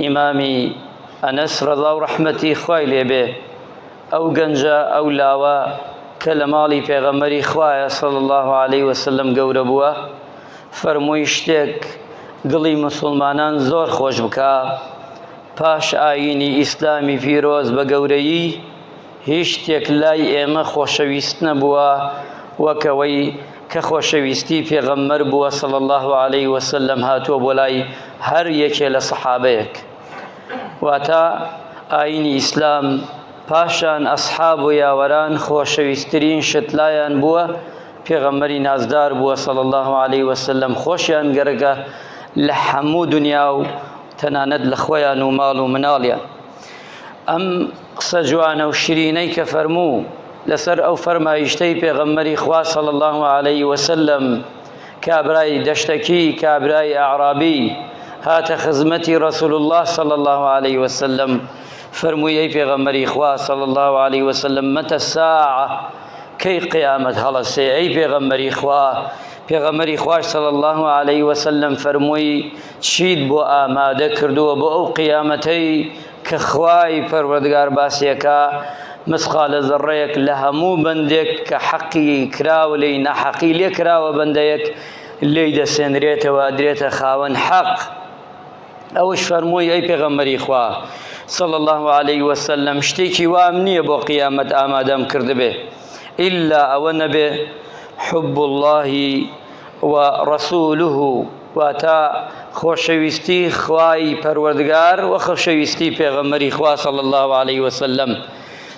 ئیمامی ئەنەس ڕەزا و ڕەحمەتی خوای لێبێ ئەو گەنجە ئەو لاوە کە لە ماڵی پێغەمبەری خوایە صلی الله علیه وسلم گەورە بووە فەرمووی شتێک دڵی مسلمانان زۆر خۆش بکا پاش ئایینی ئیسلامی پیرۆز بە گەورەیی هیچ شتێک لای ئێمە خۆشەویست نەبووە وەک ئەوەی کە خۆشەویستی پێغەمبەر بووە صلی الله علیه وسلم هاتووە بۆ لای هەر یەکێ لە سەحابەیەک. واتە ئاینی ئیسلام پاشان ئەسحاب و یاوەران خۆشەویستترین شت لایان بووە پێغەمبەری نازدار بووە صلی الله علیه وسلم خۆشیان گەرەکە لە هەموو دنیا و تەنانەت لە خۆیان و ماڵ و مناڵیان. ئەم قسە جوانە و شیرینەی کە فەرموو لەسەر ئەو فەرمایشتەی پێغەمبەری خوا صلی الله علیه وسلم کابرای دەشتەکی کابرای ئەعرابی هاتە خزمەتی رسول الله صلی الله علیه وسلم فەرمووی ئەی پێغەمبەری خوا صلی الله علیه وسلم متى الساعة کەی قیامەت هەڵەسێ ئەی پێغەمبەری خوا پێغەمبەری خواش صلی الله علیه وسلم فەرمووی چیت بۆ ئامادە کردووە بۆ ئەو قیامەتەی کە خوای پەروەردگار باسیەکە مسقالە زەڕەیەک لە هەموو بەندێک کە حەقی کراوە لێی ناحەقی لێ کراوە بەندەیەک لێی دەسێنرێتەوە ئەدرێتە خاوەن حەق. ئەوش فەرمووی ئەی پێغەمبەری خوا صلی الله علیه وسلم شتێکی وام نییە بۆ قیامەت ئامادەم کردبێ ئیلا ئەوە نەبێ حب الله و رسوله واتە خۆشەویستی خوای پەروەردگار و خۆشەویستی پێغەمبەری خوا صلی الله علیه وسلم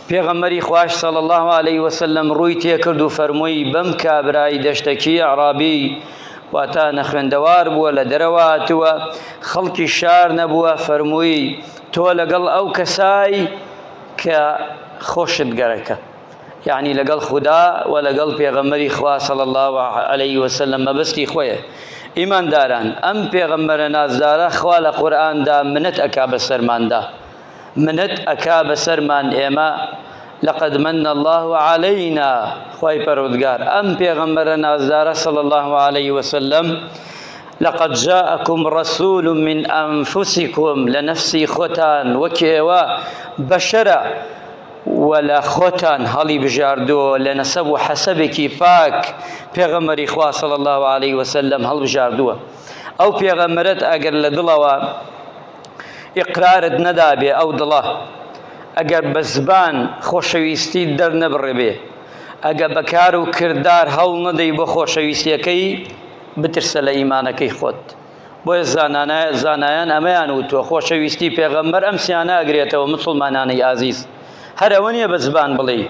پێغەمبەری خواش صلی الله علیه وسلم ڕووی تێکرد و فەرمووی بەم کابرای دەشتەکی عرابی واتا نەخوێندەوار بووە لە دەرەوە هاتووە خەڵکی شار نەبووە فەرمووی تۆ لەگەڵ ئەو کەسای کە خۆشت گەرەکە یعنی لەگەڵ خودا و لەگەڵ پێغەمبەری خوا صلی الله علیه وسلم مەبەستی خۆیە ئیمانداران ئەم پێغەمبەرە نازدارە خوا لە قورئاندا منەت ئەکا بەسەرماندا منەت ئەکا بەسەرمان ئێمە لقد من الله علينا خوای پەروەردگار ئەم پێغەمبەرە نازدارە صلی الله علیه وسلم لقد جاءكم رسول من أنفسكم لە نەفسی خۆتان وەک ئێوە بەشەرە و لە خۆتان هەڵی بژاردووە لە نەسەب و حەسەبێکی پاک پێغەمبەری خوا صلی الله علیه وسلم هەڵبژاردووە ئەو پێغەمبەرت ئەگەر لە دڵەوە ئیقرارت نەدابێ ئەو دڵە ئەگەر بە زبان خۆشەویستیت دەرنەبڕێبێ ئەگە بە کار و کردار هەوڵ نەدەی بۆ خۆشەویستیەکەی بترسە لە ئیمانەکەی خۆت بۆیە زانایان ئەمەیان وتووە خۆشەویستی پێغەمبەر ئەم سیانە ئەگرێتەوە مسوڵمانانی ئازیز هەر ئەوە نییە بە زبان بڵێی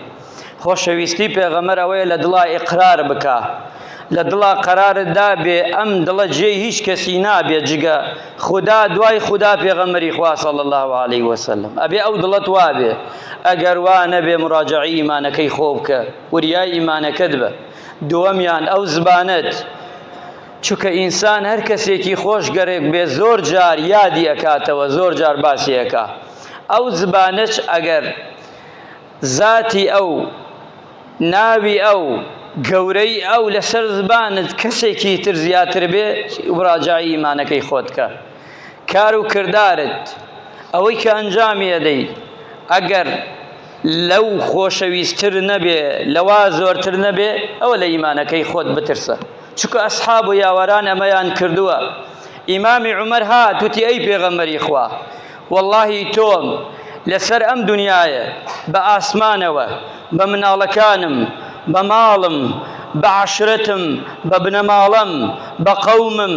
خۆشەویستی پێغەمبەر ئەوەیە لە دڵا ئیقرار بکا لە دڵا قەرارت دابێ ئەم دڵە جێی هیچ کەسی نابێ جگە خودا دوای خودا پێغەمبەری خوا صلی الله علیه وسلم ئەبێ ئەو دڵەت وابێ ئەگەر وا نەبێ مراجعی ئیمانەکەی خۆ بکە وریای ئیمانەکەت بە دووەمیان ئەو زبانت چونکە ئینسان هەر کەسێکی خۆش گەرەک بێ زۆر جار یادی ئەکاتەوە زۆر جار باسی ئەکا ئەو زبانەچ ئەگەر زاتی ئەو ناوی ئەو گەورەی ئەو لەسەر زبانت کەسێکی تر زیاتر بێ مراجعی ئیمانەکەی خۆت کە کار و کردارت ئەوەی کە ئەنجامی ئەدەی ئەگەر لەو خۆشەویستتر نەبێ لەوا زۆرتر نەبێ ئەوە لە ئیمانەکەی خۆت بترسە چونکە ئەسحاب و یاوەران ئەمەیان کردووە ئیمامی عومەر هات وتی ئەی پێغەمبەری خوا وەڵاهی تۆم لەسەر ئەم دنیایە بە ئاسمانەوە بە مناڵەکانم بە ماڵم بە عەشرەتم بە بنەماڵەم بە قەومم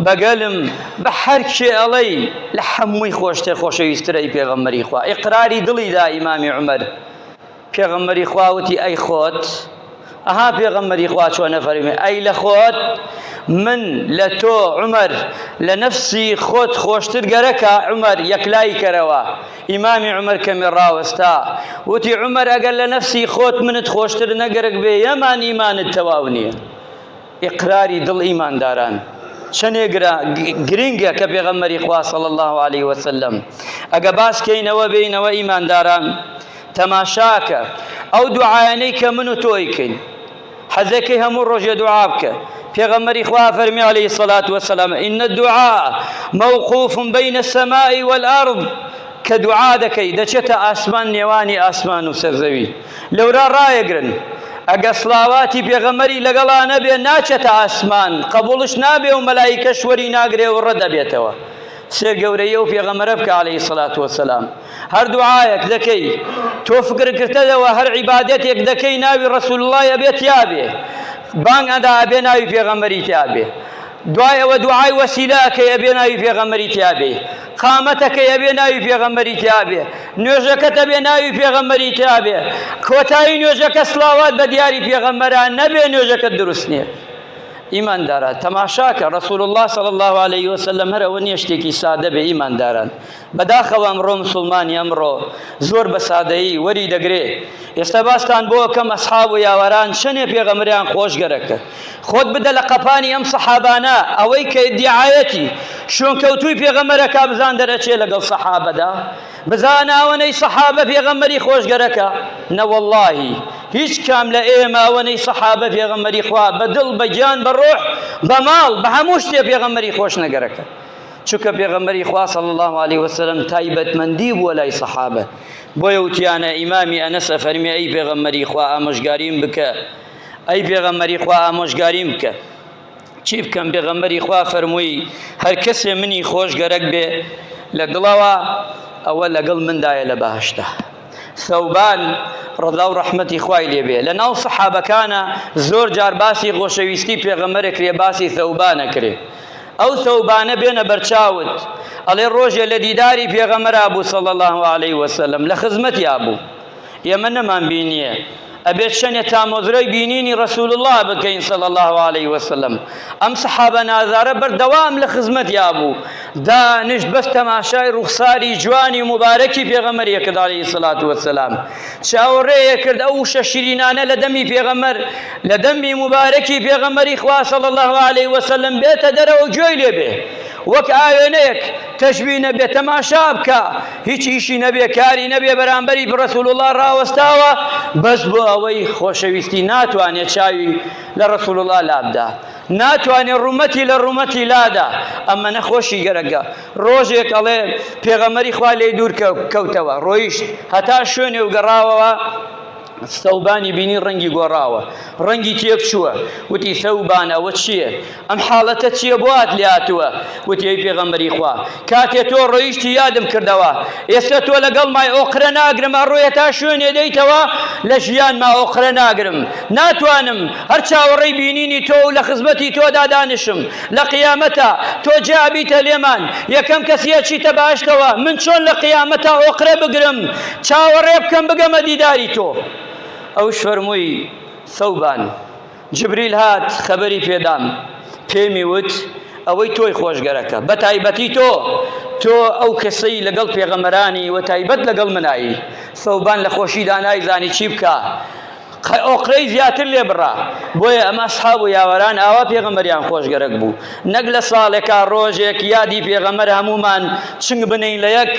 بە گەلم بە هەر کێ ئەڵێی لە هەمووی خۆشتر خۆشەویستترە ئەی پێغەمبەری خوا ئیقراری دڵی دا ئیمامی عومەر پێغەمبەری خوا وتی ئەی خۆت ئەها پێغەمبەری خوا چۆنە فەرمی ئەی لە خۆت من لە تۆ عمر لە نەفسی خۆت خۆشتر گەرەکە عمر یەکلایی کەرەوە ئیمامی عمر کەمی ڕاوەستا وتی عمر ئەگەر لە نەفسی خۆت منت خۆشتر نەگەرەک بێ یەمان ئیمانت تەواو نییە ئیقراری دڵ ئیمانداران چەنێ گرنگە کە پێغەمبەری خوا صلی الله علیه وسلم ئەگە باس کەینەوە بینەوە ئیمانداران تەماشاکە ئەو دوعایانەی کە من و تۆی کەین. حەزەکەی هەموو ڕۆژێ دوعا بکە. پێغەمبەری خوا فەرمی علیه الصلاة والسلام ان الدعاء موقوف بین السماء والارض کە دوعا دەکەی دەچێتە ئاسمان نێوانی ئاسمان و سەرزەوی لەورا ڕایەگرن ئەگە سڵاواتی پێغەمبەری لەگەڵا نەبێ ناچێتە ئاسمان قەبوڵش نابێ و مەلایکەش وەری ناگرێ و ڕەد ئەبێتەوە سێر گەورەی ئەو پێغەمبەرە بکە عەلەیهی سڵات وەسەلام هەر دوعایەک دەکەی تۆ فکرکردەوە هەر عیبادەتێک دەکەی ناوی ڕەسول اللە ئەبێ تیابێ بانگ ئەدا ئەبێ ناوی پێغەمبەری تیابێ دوای ئەوە دوعای وەسیلە ئەکەی ئەبێ ناوی پێغەمبەری تیابێ قامەتەکەی ئەبێ ناوی پێغەمبەری تیابێ نوێژەکەت ئەبێ ناوی پێغەمبەری تیابێ کۆتایی نوێژەکە سڵاوات بە دیاری پێغەمبەران نەبێ نوێژەکەت دروست نییە ئیمانداران تەماشاکە ڕسول الله صلی الله علیه وسلم هەر ئەوە نییە شتێکی سادە بێ ئیمانداران بەداخەوە ئەمڕۆ مسلمانی ئەمڕۆ زۆر بە سادەیی وەری دەگرێ ئێستا باستان بۆ کەم ئەسحاب و یاوەران چەنێ پێغەمبەریان خۆش گەرەکە خۆت بدە لە قەپانی ئەم سەحابانە ئەوەی کە ئیدیعایەتی شوێنکەوتووی پێغەمبەرەکە بزان دەرەچێ لەگەڵ سەحابەدا بزانە ئەوەنەی سەحابە پێغەمبەری خۆش گەرەکە نەوەڵڵاهی هیچ کام لە ئێمە ئەوەنەی سەحابە پێغەمبەری خوا بە دڵ بە گیان بە ڕۆح بە ماڵ بە هەموو شتێ پێغەمبەری خۆش نەگەرەکە چونکە پێغەمبەری خوا صلی الله علیه وسلم تایبەتمەندی بووە لای سەحابە بۆیە وتیانە ئیمامی ئەنەس ئەفەرمێ ئەی پێغەمبەری خوا ئامۆژگاریم بکە ئەی پێغەمبەری خوا ئامۆژگاریم بکە چی بکەم پێغەمبەری خوا فەرمووی هەر کەسێ منی خۆش گەرەک بێ لە دڵەوە ئەوە لەگەڵ مندایە لە بەهەشتا ثەوبان ڕەزا و ڕەحمەتی خوای لێبێ لە ناو سەحابەکانە زۆر جار باسی خۆشەویستی پێغەمبەرە کرێ باسی ثەوبانە کرێ ئەو ثەوبانە بێنە بەرچاوت ئەڵێ ڕۆژێ لە دیداری پێغەمبەرا بوو صلی الله علیه وسلم لە خزمەتیا بوو ئێمە نەمان بینیە ئەبێت چەنێ تامۆزرەی بینینی رسول الله بکەین صلی الله علیه وسلم ئەم سەحابە نازارە بەردەوام لە خزمەتیا بوو دانیشت بەس تەماشای ڕوخساری جوانی مبارەکی پێغەمبەری کرد علیه الصلاة والسلام چاوەڕێیە کرد ئەو وشە شیرینانە لە دەمی پێغەمبەر لە دەمی مبارەکی پێغەمبەری خوا صلی الله علیه وسلم بێتە دەرەوە گوێی لێ بێ وەک ئاوێنەیەک تەشبیه نەبێ تەماشا بکە هیچ ئیشی نەبێ کاری نەبێ بەرامبەری رسول الله ڕاوەستاوە بەس بۆ ئەوەی خۆشەویستی ناتوانێت چاوی لە رسول الله لابدا ناتوانێ ڕوومەتی لە ڕوومەتی لادا ئەمە نەخۆشی گەرەگە ڕۆژێک ئەڵێ پێغەمبەری خوا لێی دوور کەوتەوە ڕۆیشت هەتا شوێنێ و گەڕاوەوە ثەوبانی بینی ڕەنگی گۆڕاوە ڕەنگی تێک چووە وتی ثەوبان ئەوە چییە ئەم حاڵەتە چییە بۆ هات لێهاتووە وتی ئەی پێغەمبەری خوا کاتێ تۆ ڕۆیشتی یادم کردەوە ئێستا تۆ لەگەڵ مای ئۆقرە ناگرم ئەڕۆیە تا شوێنێ دێیتەوە لە ژیانما ئۆقرە ناگرم ناتوانم هەر چاوەڕێی بینینی تۆ و لە خزمەتی تۆدا دانیشم لە قیامەتا تۆ جیا بیتە لێمان یەکەم کەسی ئەچیتە بەهەشتەوە من چۆن لە قیامەتا ئۆقرە بگرم چاوەڕێ بکەم بگەمە دیداری تۆ ئەوش فەرمووی ثەوبان جبریل هات خەبەری پێدام پێمی وت ئەوەی تۆی خۆشگەرەکە بە تایبەتی تۆ تۆ ئەو کەسەی لەگەڵ پێغەمەرانی و تایبەت لەگەڵ منایی ثەوبان لە خۆشیدا نایزانی چی بکا ئۆقرەی زیاتر لێ بڕا بۆیە ئەمە ئەسحاب و یاوەران ئاوا پێغەمبەریان خۆش گەرەک بوو نەک لە ساڵێکا ڕۆژێک یادی پێغەمبەر هەموومان چنگ بنین لە یەک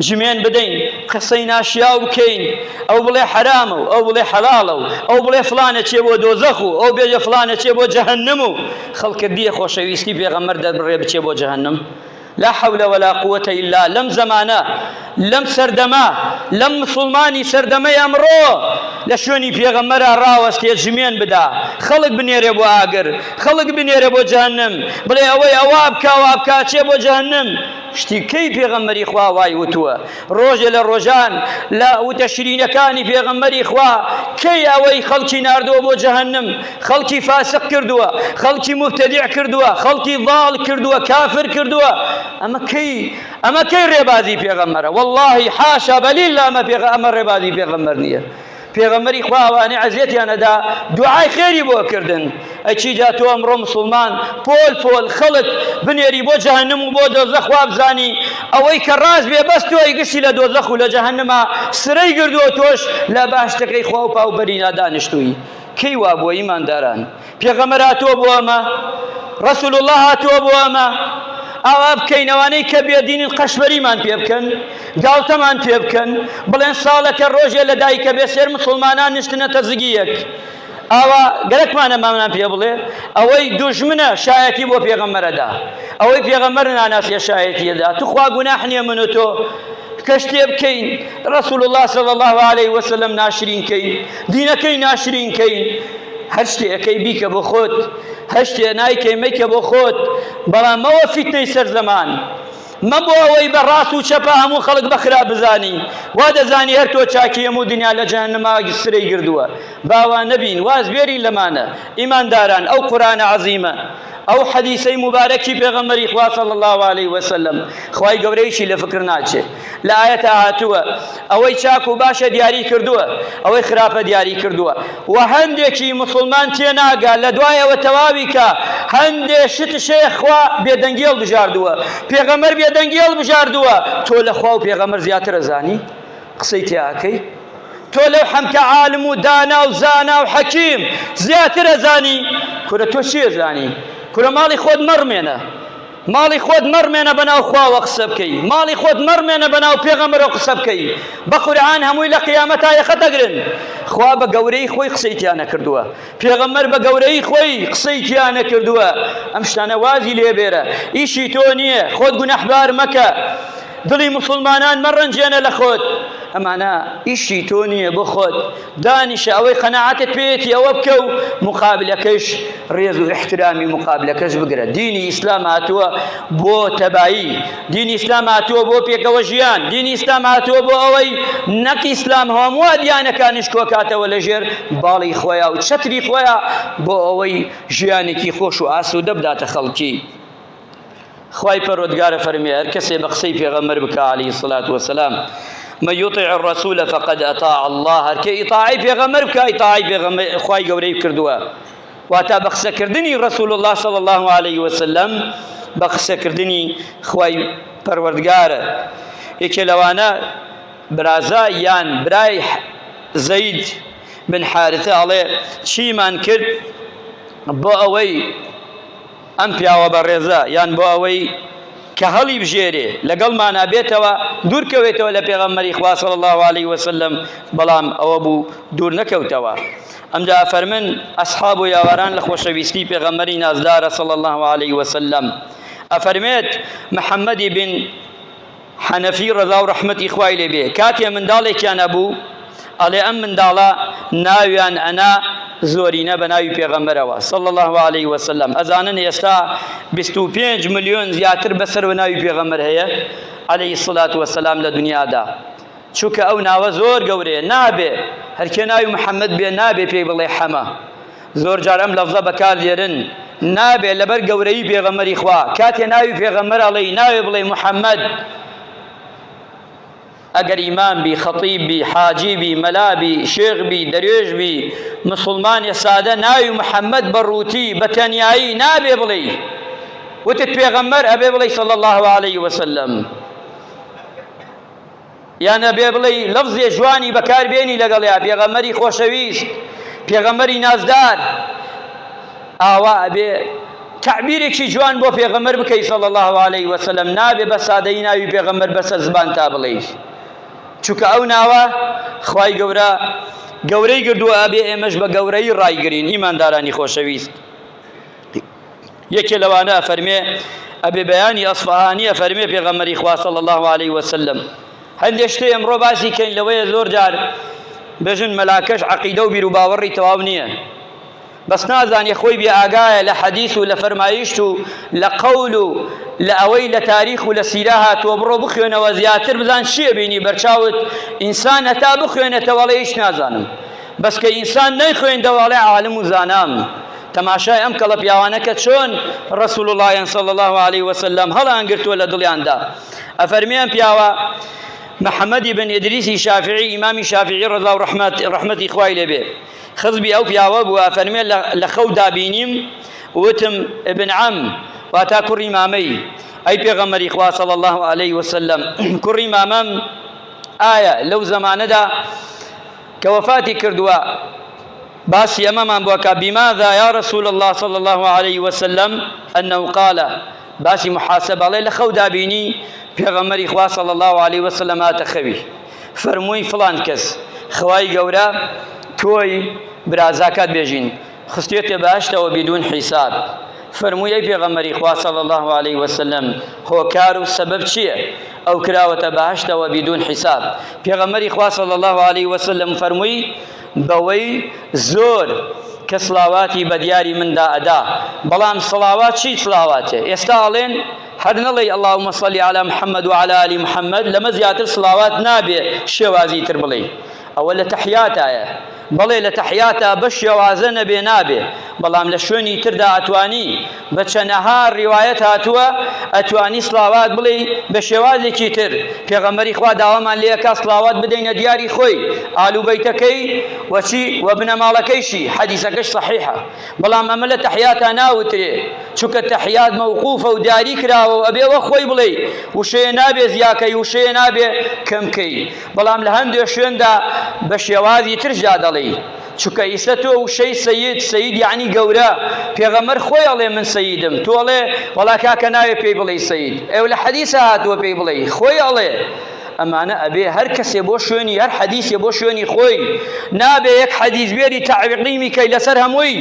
جمێن بدەین قسەی ناشیاو بکەین ئەو بڵێ حەرامە و ئەو بڵێ حەلاڵە و ئەو بڵێ فلانە چێ بۆ دۆزەخ و ئەو بێژە فلانە چێ بۆ جەهەنم و خەڵکە دیە خۆشەویستی پێغەمبەر دەربڕێ بچێ بۆ جەهەنم لا حول ولا قوة الا لەم زەمانە لەم سەردەمە لەم مسوڵمانی سەردەمەی ئەمڕۆ لە شوێنی پێغەمبەرا ڕاوەستێ جمێن بدا خەڵک بنێرێ بۆ ئاگر خەڵک بنێرێ بۆ جەهەنم بڵێ ئەوەی ئەوا بکا وا بکا چێ بۆ جەهەنم شتی کەی پێغەمبەری خوا وای وتووە ڕۆژێ لە ڕۆژان لە وتە شیرینەکانی پێغەمبەری خوا کەی ئەوەی خەڵکی ناردووە بۆ جەهەنم خەڵکی فاسق کردووە خەڵکی مبتدع کردووە خەڵکی ضال کردووە کافر کردووە ئەمە کەی ئەمە کەی ڕێبازی پێغەمبەرە واللهی حاشا بەلیل ئەمە پێغە ئەمە ڕێبازی پێغەمبەر نییە پێغەمبەری خوا ئەوانەی عەزیەتیان ئەدا دوعای خێری بۆ کردن ئەی چی جا تۆ ئەمڕۆ مسوڵمان پۆل پۆل خەڵک بنێری بۆ جەهەنم و بۆ دۆزەخ وابزانی ئەوەی کە ڕاست بێ بەس تۆی گشتی لە دۆزەخ و لە جەهەنما سرەی گردووە تۆش لە باشتەکەی خوا و پاو بەرینا دانیشتووی کەی وا بووە ئیمانداران پێغەمبەر هاتووە بۆ ئەمە ڕەسول الله هاتووە بۆ ئەمە ئاوا بکەین ئەوانەی کە بێدینن قەشمەریمان پێ بکەن گاڵتەمان پێ بکەن بڵێن ساڵەکە ڕۆژێ لە دایکە بێ سێر مسلمانان نیشتنەتە زگی یەک. ئاوا گەرەکمانە مامنان پێ بڵێ ئەوەی دوژمنە شایەتی بۆ پێغەمبەرەدا ئەوەی پێغەمبەر ناناسیە شایەتیەدا توخوا گوناح نییە من و تۆ کە شتێ بکەین رسول الله صلی الله علیه وسلم ناشرین کەین دینەکەی ناشرین کەین هەر شتێ ئەکەی بیکە بۆ خۆت هەر شتێ نایکەی مەیکە بۆ خۆت بەڵام مەوە فیتنەی سەر زەمان مەبۆ ئەوەی بە ڕاست و چەپە هەموو خەڵک بە خراپ بزانی وا دەزانی هەر تۆ چاکی هەموو دنیا لە جەهەنەما سرەی گردووە باوا نەبین واز بێرین لەمانە ئیمانداران ئەو قورئانە عەزیمە ئەو حەدیسەی موبارەکی پێغەمبەری خوا صلی الله علیه وسلم خوای گەورەیشی لە فکر ناچێ لە ئایەتە هاتووە ئەوەی چاک و باشە دیاری کردووە ئەوەی خراپە دیاری کردووە و هەندێکی مسلمان تێناگا لە دوای ئەوە تەواوی کە هەندێ شت شەیە خوا بێدەنگی هەڵبژاردووە پێغەمبەر بێدەنگی هەڵبژاردووە تۆ لە خوا و پێغەمبەر زیاتر ئەزانی قسەی تیاکەی تۆ لەو حەمکە عالم و دانا و زانا و حەکیم زیاتر ئەزانی کورە تۆ چی ئەزانی کورە ماڵی خۆت مەڕمێنە ماڵی خۆت مەڕمێنە بەناو خواوە قسە بکەی ماڵی خۆت مەڕمێنە بەناو پێغەمبەرەوە قسە بکەی بە قورئان هەمووی لە قیامەتا یەخە دەگرن خوا بە گەورەی خۆی قسەی تیا نەکردووە پێغەمبەر بە گەورەی خۆی قسەی تیا نەکردووە ئەم شتانە وازی لێبێرە ئیشی تۆ نییە خۆت گوناحبار مەکە دڵی موسڵمانان مەڕەنجێنە لە خۆت ئەمانە ئیشی تۆ نییە بۆ خۆت دانیشە ئەوەی قەناعەتت پێیەتی ئەوە بکە و مقابلەکەش ڕێز و احترامی مقابلەکەش بگرە دینی ئیسلام هاتووە بۆ تەبایی دینی ئیسلام هاتووە بۆ پێکەوە ژیان دینی ئیسلام هاتووە بۆ ئەوەی نەک ئیسلام هەموو دیانەکانیش کۆکاتەوە لەژێر باڵی خۆیا و چەتری خۆیا بۆ ئەوەی ژیانێکی خۆش و ئاسوودە بداتە خەڵکی خوای پەروەردگار فەرمی هەر کەسێ بە قسەی پێغەمبەر بکا علیه الصلاة والسلام من يطع الرسول فقد اطاع الله هەر کێ ئیطاعی پێغەمبەر بکا ئیطاعی پێغەمبەر خوای گەورەی کردووە واتا بە قسەکردنی رسول الله صلی الله علیه وسلم بە قسەکردنی خوای پەروەردگارە یەکێ لەوانە برازا یان برای زەید بن حارثە ئەڵێ چیمان کرد بۆ ئەوەی ئەم پیاوە بەڕێزە یان بۆ ئەوەی کە هەڵی بژێرێ لەگەڵمانا بێتەوە دوور کەوێتەوە لە پێغەمبەری خوا صلی الله علیه وسلم بەڵام ئەوە بوو دوور نەکەوتەوە ئەمجا ئەفەرمن ئەسحاب و یاوەران لە خۆشەویستی پێغەمبەری نازدارە صلی الله علیه وسلم ئەفەرمێت محەممەدی بن حەنەفی ڕەزا و ڕەحمەتی خوای لێ بێ کاتێ منداڵێکیان ئەبوو ئەڵێ ئەم منداڵە ناویان ئەنا زۆرینە بە ناوی پێغەمبەرەوە صلی الله علیه وسلم ئەزانن ئێستا 25 ملیۆن زیاتر بەسەر و ناوی پێغەمبەر هەیە علیه الصلاة والسلام لە دنیادا چونکە ئەو ناوە زۆر گەورەیە نابێ هەرکێ ناوی محەممەد بێ نابێ پێی بڵێ حەمە زۆر جار ئەم لەفزە بەکار دێرن نابێ لەبەر گەورەیی پێغەمبەری خوا کاتێ ناوی پێغەمبەر ئەڵێی ناوێ بڵێ محەممەد ئەگەر ئیمام بی خەتیب بی حاجی بی مەلا بی شێخ بی دەروێش بی مسلمانی سادە ناوی محەممەد بە ڕووتی بە تەنیایی نابێ بڵێی وتت پێغەمبەر ئەبێ بڵێی صلی الله علیه وسلم یان ئەبێ بڵێی لەفزێ جوانی بەکار بێنی لەگەڵیا پێغەمبەری خۆشەویست پێغەمبەری نازدار ئاوا ئەبێ تعبیرێکی جوان بۆ پێغەمبەر بکەی صلی الله علیه وسلم نابێ بە سادەیی ناوی پێغەمبەر بەسەر زبان تا بڵێی چونکە ئەو ناوە خوای گەورە گەورەی گردووە ئەبێ ئێمەش بە گەورەی ڕایگرین ئیماندارانی خۆشەویست یەکێ لەوانە ئەفەرمێ ئەبێ بەیانی ئەسفەهانی ئەفەرمێ پێغەمبەری خوا صلی الله علیه وسلم هەندێ شتێ ئەمڕۆ باسی کەین لەوەیە زۆر جار بێژن مەلاکەش عەقیدە و بیروباوەڕی تەواو نییە بەس نازانێ خۆی بێ ئاگایە لە حەدیث و لە فەرمایشت و لە قەول و لە ئەوەی لە تاریخ و لە سیرە هاتووە بڕۆ بخوێنەوە زیاتر بزان چییە بینی بەرچاوت ئینسان هەتا بخوێنێتەوە ئەڵێ هیچ نازانم بەس کە ئینسان نەیخوێندەوە ئەڵێ عالم و زانام تەماشای ئەم کەڵە پیاوانە کە چۆن ڕسول اللهیان صلی الله علیه وسلم هەڵیان گرتووە لە دڵیاندا ئەفەرمێ ئەم پیاوە محەممەدی بن ئیدریسی شافعی ئیمامی شافعی ڕەزا و ڕەحمەت ڕەحمەتی خوای لێ بێ خزبی ئەو پیاوە بوو ئەفەرمێ لە خەودا بینیم وتم ابن عم واتا کوڕی مامەی ئەی پێغەمبەری خوا صلی الله علیه وسلم کوڕی مامەم ئایا لەو زەمانەدا کە وەفاتی کردووە باسی ئەمەمان بۆ کە بماذا یا رسول الله صلی الله علیه وسلم انه قال باسی محاسبە ئەڵێ لە خەودا بینی پێغەمبەری خوا صلی الله علیه وسلم هاتە خەوی فەرمووی فڵان کەس خوای گەورە تۆی برازاکات بێژین خستویەتە بەهەشتەوە بدون حیساب. فەرمووی ئەی پێغەمبەری خوا صلی اللە علیه وسلم هۆکار و سەبەب چییە ئەو کراوەتە بەهەشتەوە بدون حیساب؟ پێغەمبەری خوا صلی اللە علیه وسلم فەرمووی بەوەی زۆر کە سڵاواتی بە دیاری مندا ئەدا. بەڵام سڵاوات چی سڵاواتێ؟ ئێستا ئەڵێن هەر نەڵێی اللهم صل علی محمد وعلی آل محمد لەمە زیاتر سڵاوات نابێ شێوازی تر بڵێی. ئەوە لە تەحیاتایە بەڵێ لە تەحیاتا بە شێوازە نەبێ نابێ بەڵام لە شوێنی تردا ئەتوانی بە چەنەها ڕیوایەت هاتووە ئەتوانی سڵاوات بڵێی بە شێوازێکی تر پێغەمبەری خوا داوامان لێ ئەکا سڵاوات بدەینە دیاری خۆی ئال و بەیتەکەی وەچی وە بنەماڵەکەیشی حەدیسەکەش سەحیحە بەڵام ئەمە لە تەحیاتا ناوترێ چونکە تەحیات مەوقوفە و دیاری کراوە و ئەبێ وە خۆی بڵێی وشەیە نابێ زیاکەی وشەیە نابێ کەم کەی بەڵام لە هەندێ شوێندا بە شێوازی ترشدا دەڵێی چونکە ئیسە تۆ وشەی سەید سەید یعنی گەورە پێغەمبەر خۆی ئەڵێ من سەیدم تۆ ئەڵێ وەڵا کاکە ناوێ پێی بڵێی سەید ئەو لە حەدیسە هاتووە پێی بڵێی خۆی ئەڵێ ئەمانە ئەبێ هەر کەسێ بۆ شوێنی هەر حەدیسێ بۆ شوێنی خۆی نابێ یەک حەدیث بێری تەعقیمی کەی لەسەر هەمووی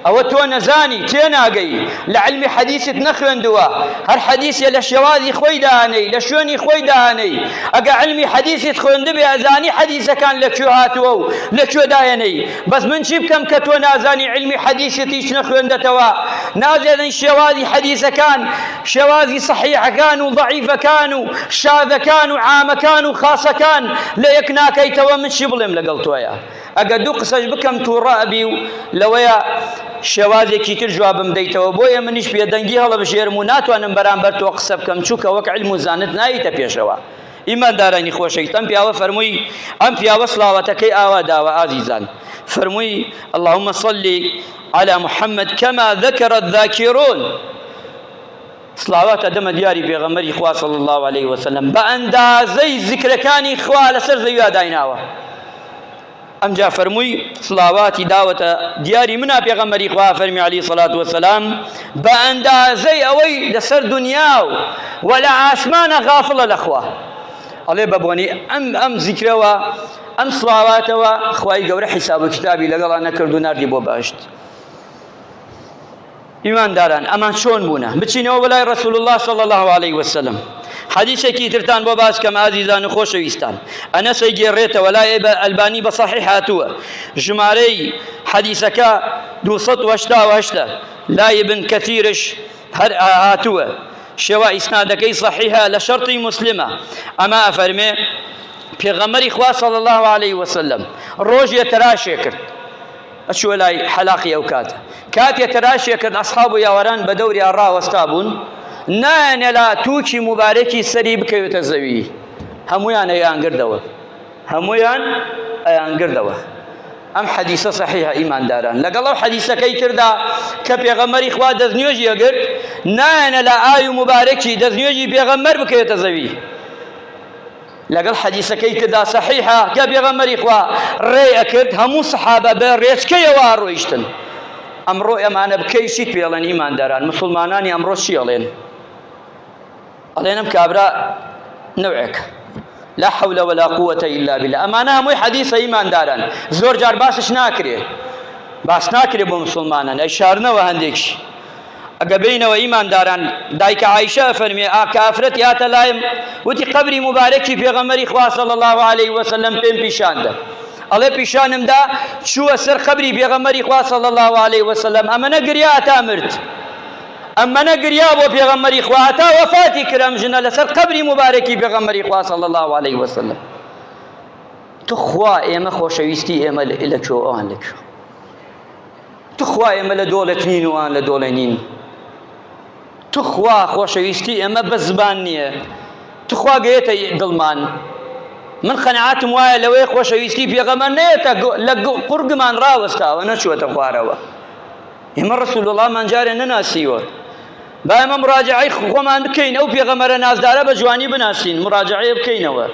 ئەوە تۆ نەزانی تێناگەی لە عیلمی حەدیست نەخوێندووە هەر حەدیسێ لە شێوازی خۆی دانەی لە شوێنی خۆی دانەی ئەگە عیلمی حەدیست خوێندبێ ئەزانی حەدیسەکان لە کوێ هاتووە و لە کوێ دایەنەی بەس من چی بکەم کە تۆ نازانی عیلمی حەدیست هیچ نەخوێندەتەوە نازێنی شێوازی حەدیسەکان شێوازی سەحیحەکان و ضعیفەکان و شاذەکان و عامەکان و خاصەکان لە یەک ناکەیتەوە من چی بڵێم لەگەڵ تۆیا ئەگەر دوو قسەش بکەم تووڕە ئەبی و لەوەیە شێوازێکی تر جوابم دەیتەوە بۆیە منیش بێدەنگی هەڵەبژێرم و ناتوانم بەرامبەر تۆ قسە بکەم چونکە وەک علم و زانست نایتە پێشەوە ئیماندارانی خۆشەویست ئەم پیاوە فەرمووی ئەم پیاوە سڵاوەتەکەی ئاوا داوە ئازیزان فەرمووی اللهم صل على محمد كما ذكر الذاكرون سڵاوات ئەدەمە دیاری پێغەمبەری خوا صلی اللە علیه وسلم بە ئەندازەی زیکرەکانی خوا لەسەر زەویا دایناوە ئەمجا فەرمووی سڵاواتی داوەتە دیاری منا پێغەمبەری خوا فەرمی علی سڵات وسلام بە ئەندازەی ئەوەی لەسەر دنیا و و لە ئاسمانە غافڵە لە خوا ئەڵێ بە بۆنی ئەم ئەم زیکرەوە ئەم سڵاواتەوە خوای گەورە حیساب و کتابی لەگەڵا نەکرد و ناردی بۆ بەهەشت ئیمانداران ئەمان چۆن بوونە بچینەوە بەلای رسول الله صلی الله علیه وسلم حەدیثێکی ترتان بۆ باس کەم ئازیزان و خۆشەویستان ئەنەسەی گێڕێتەوە لای ئەلبانی بە صحیح هاتووە ژمارەی حەدیثەکە 288 لای ابن کەثیرش هەر هاتووە شێوە ئیسنادەکەی صحیحە لە شەرطی مسلمە ئەمە ئەفەرمێ پێغەمبەری خوا صلی الله علیه وسلم ڕۆژێ تەراشێ کرد ئەچووە لای حەلاقی ئەو کاتە کاتێ تەراشێ کرد ئەسحاب و یاوەران بە دەوریا ڕاوەستا بوون نایەنێلا تووکی موبارەکی سەری بکەوێتە زەوی هەمویان ئەیانگردەوە هەمویان ئەیانگردەوە ئەم حەدیسە صحیحە ئیمانداران لەگەڵ ئەو حەدیسەکەی تردا کە پێغەمبەری خوا دەستنوێژی ئەگرت نایەنە لە ئاوی موبارەکی دەستنوێژی پێغەمبەر بکەوێتە زەوی لەگەڵ حەدیسەکەی تردا سەحیحە کە پێغەمبەری خوا ڕێی ئەکرد هەموو سەحابە بە ڕێچکەیەوە ڕۆیشتن ئەمڕۆ ئەمانە بکەی چیت پێڵێن ئیمانداران مسلمانانی ئەمڕۆ چی ئەڵێن ئەڵێن ئەم کابرا نەوعێک لا حول ولا قوة إلا بالله ئەمانە هەمووی حەدیثە ئیمانداران زۆر جار باسش ناکرێ باس ناکرێ بۆ مسلمانان ئەیشارنەوە هەندێکی ئەگە بێینەوە ئیمانداران دایکە عایشە ئەفەرمێ ئا کە ئافرەتی هاتە لایم وتی قەبری موبارەکی پێغەمبەری خوا صلی الله علیه وسلم پێم پیشاندا ئەڵێ پیشانم دا چووە سەر قەبری پێغەمبەری خوا صلی الله علیه وسلم ئەمەنە گریا تا مرد ئەمەنە گریا بۆ پێغەمبەری خوا تا وەفاتی کرد ئەم ژنە لەسەر قەبری موبارەکی پێغەمبەری خوا صلی الله علیه وسلم تخوا ئێمە خۆشەویستی ئێمە لە کوێ ئەوان لە کوێ توخوا ئێمە لە دۆڵێک نین و ئەوان لە دۆڵێ نین توخوا خۆشەویستی ئێمە بە زبان نییە توخوا گەیەتە دڵمان من قەنەعاتم وایە لەوەی خۆشەویستی پێغەمبەر نەیەتە لە قورگمان ڕاوەستاوە نەچووەتە خوارەوە ئێمە ڕسول اللهمان جارێ نەناسیوە با ئێمە مراجعەی خۆمان بکەین ئەو پێغەمبەرە نازدارە بە جوانی بناسین مراجعەیە بکەینەوە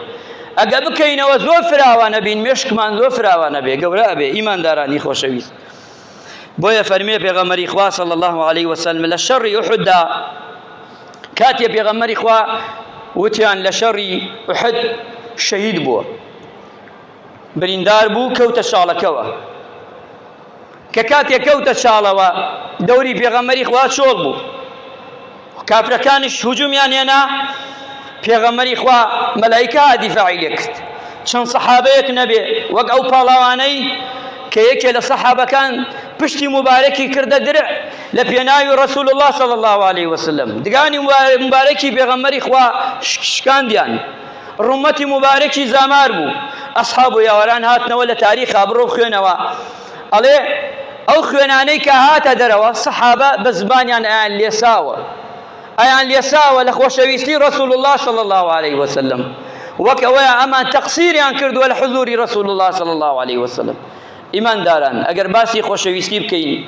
ئەگە بکەینەوە زۆر فراوانە بین مێشکمان زۆر فراوانە بێ گەورە ئەبێ ئیماندارانی خۆشەویست بۆیە فەرمێ پێغەمبەری خوا صلی الله علیه وسلم لە شەڕی ئوحددا کاتێ پێغەمبەری خوا وتیان لە شەڕی ئوحد شەهید بووە بریندار بوو کەوتە شاڵەکەوە. کە کاتێک کەوتە چاڵەوە دەوری پێغەمبەری خوا چۆڵ بوو کافرەکانیش هجومیان هێنا پێغەمبەری خوا مەلایکە دیفاعی لێ کرد چەند سەحابەیەک نەبێ وەک ئەو پاڵاوانەی کە یەکێ لە سەحابەکان پشتی مبارەکی کردە درع لە پێناوی رسول الله صلی الله علیه وسلم دگانی مبارەکی پێغەمبەری خوا شکاندیان ڕومەتی مبارەکی زامار بوو ئەصحاب و یاوەران هاتنەوە لە تاریخا بڕۆ بخوێنەوە ئەڵێ ئەو خوێنانەی کە هاتە دەرەوە سەحابە بە زمانیان ئەیان لێساوە ئەیان لێساوە لە خۆشەویستی رسول الله صلی الله علیه وسلم وەک ئەوەیە ئەمان تەقسیریان کردووە لە حزوری رسول الله صلی الله علیه وسلم ئیمانداران ئەگەر باسی خۆشەویستی بکەین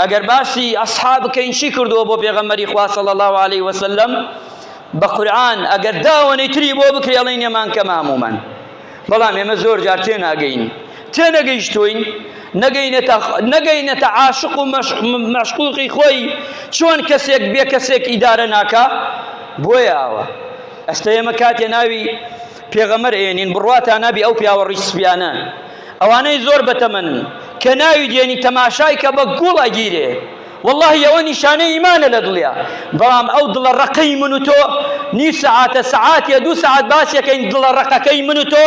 ئەگەر باسی ئەصحاب بکەین چی کردووە بۆ پێغەمبەری خوا صلی الله علیه وسلم بە قورئان ئەگەر داوەنەی تری بۆ بکرێ ئەڵێین ئێمان کەمە هەموومان بەڵام ئێمە زۆر جار تێناگەین تێنەگەیشتوین نەگەینەتە عاشق و مەشقوقی خۆی چۆن کەسێک بێ کەسێک ئیدارە ناکا بۆیە ئاوە ئەستە ئێمە کاتێ ناوی پێغەمەر ئێنین بڕواتا نابی ئەو پیاوە ڕیش سپیانە ئەوانەی زۆر بەتەمەنن کە ناوی دێنی تەماشای کە بە گوڵ ئەگیرێ وەڵاهی ئەوە نیشانەی ئیمانە لە دڵیا بەڵام ئەو دڵە ڕەقەی من و تۆ نیو سەعاتە سەعاتێ دوو سەعات باسیەکەین دڵە ڕەقەکەی من و تۆ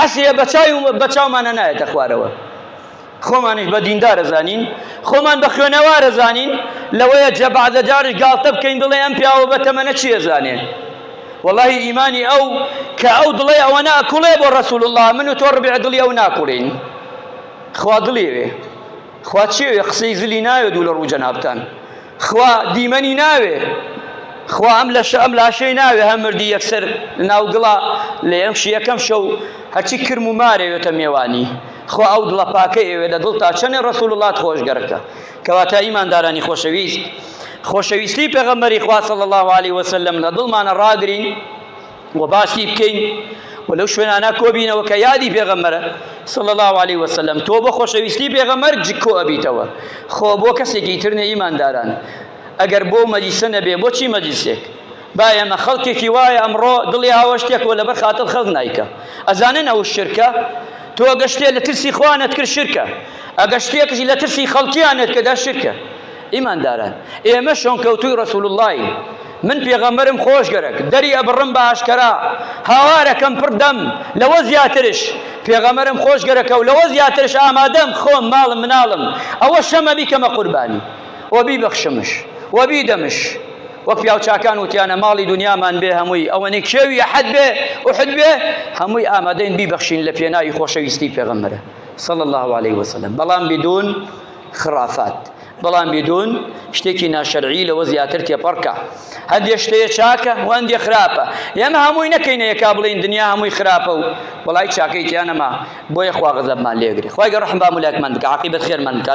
ئەسرێ بە چاوی بە چاومانە نایەتە خوارەوە خۆمانیش بە دیندارە زانین خۆمان بە خوێنەوارە زانین لەوەیە جە بەعزە جارش گاڵتە بکەین بڵێ ئەم پیاوە بە تەمەنە چیە زانێ واللهی ئیمانی ئەو کە ئەو دڵێ ئەوە ناکوڵێ بۆ ڕسول الله من و تۆ ڕبع دڵی ئەو ناکوڵین خوا دڵیەوێ خوا چیەوێ قسەی زلی ناوێ دوو لە ڕوو جەنابتان خوا دیمەنی ناوێ خوا ئەم لەشە ئەم لاشەی ناوێ هەم مردی یەکسەر ناو گڵا لە یەم یەکەم شەو هەرچی کرم و مارێوێتە مێوانی خوا ئەو دڵە پاکەی ئەوێ لە دڵتا چەنێ ڕسول اللهت خۆش گەرەکە کەواتە ئیماندارانی خۆشەویست خۆشەویستی پێغەمبەری خوا صلی الله علیه وسلم لە دڵمانە ڕاگرین و باسی بکەین و لەو شوێنانە کۆبینەوە کە یادی پێغەمبەرە صلی الله علیه وسلم تۆ بۆ خۆشەویستی پێغەمبەر کۆ ئەبیتەوە خۆ بۆ کەسێکی تر نە ئیمانداران ئەگەر بۆ مەجلیسە نەبێ بۆچی مەجلیسێک با ئێمە خەڵکێکی وایە ئەمڕۆ دڵی هاوە شتێکەوە لەبەر خاتر خەڵک نایکە ئەزانن ئەو شرکە تۆ ئەگەر شتێ لە ترسی خوا نەتکرد شرکە ئەگەر شتێکیش لە ترسی خەڵکیان نەتکرد شرکە ئیمانداران ئێمە شۆنکەوتووی ڕەسول اللهین من پێغەمبەرم خۆش گەرەک دەری ئەبڕم بە ئاشکەرا هاوارەکەم پڕ دەم لەوە زیاترش پێغەمبەرم خۆش گەرەکە و لەوە زیاترش ئامادەم خۆم ماڵم مناڵم ئەوە شەمە بیکەمە قوربانی و بیبەخشمش و بیدەمش وەک پیاوچاکان وتیانە ماڵی دنیامان بێ هەمووی ئەوەنەی کێوی ئەحەد بێ ئوحد بێ هەمووی ئامادەین بیبەخشین لە پێناوی خۆشەویستی پێغەمبەرە صلی الله علیه وسلم بەڵام بدون خرافات بەڵام بدون شتێکی ناشەرعی لەوە زیاتر تێپەڕکە هەندێ شتەیە چاکە و هەندێ خراپە ئێمە هەمووی نەکەینە یەکا بڵێین دنیا هەمووی خراپە و وەڵای چاکەی تیا نەما بۆیە خوا غەزەبمان لێگری خوای گەورە ڕەحم بە هەموو لایەکمان بکا عاقیبەت خێرمان بکا.